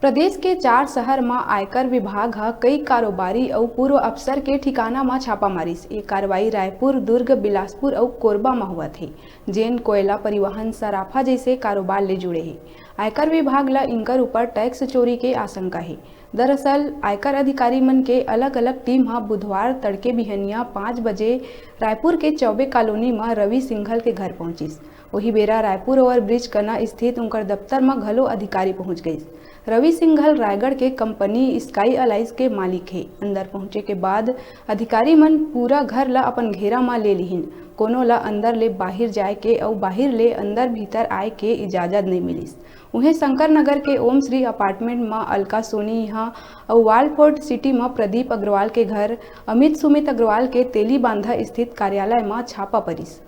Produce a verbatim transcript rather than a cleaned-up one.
प्रदेश के चार शहर म आयकर विभाग ह कई कारोबारी अउ पूर्व अफसर के ठिकाना म छापा मारिस। ये कार्रवाई रायपुर, दुर्ग, बिलासपुर अउ कोरबा म होवत हे, जेन कोयला परिवहन, सराफा जैसे कारोबार ले जुड़े हे। आयकर विभाग ल इनकर ऊपर टैक्स चोरी के आशंका हे। दरअसल, आयकर अधिकारी मन के अलग-अलग टीम ह बुधवार तड़के बिहनिया पाँच बजे रायपुर के चौबे कॉलोनी म रवि सिंघल के घर पहुंचिस। वही बेरा रायपुर ओवरब्रिज कना स्थित उनकर दफ्तर म घलो अधिकारी पहुंच गइस। रवि सिंघल रायगढ़ के कंपनी स्काई अलाइज के मालिक हे। अंदर पहुंचे के बाद अधिकारी मन पूरा घर ल अपन घेरा म ले लिहिन। कोनो ल अंदर ले बाहिर जाए के अउ बाहिर ले अंदर भीतर आए के इजाजत नइ मिलिस। उहें, शंकर नगर के ओम श्री अपार्टमेंट म अलका सोनी इहां अउ वालफोर्ड सिटी म प्रदीप अग्रवाल के घर, अमित सुमित अग्रवाल के तेलीबांधा स्थित कार्यालय म छापा परिस।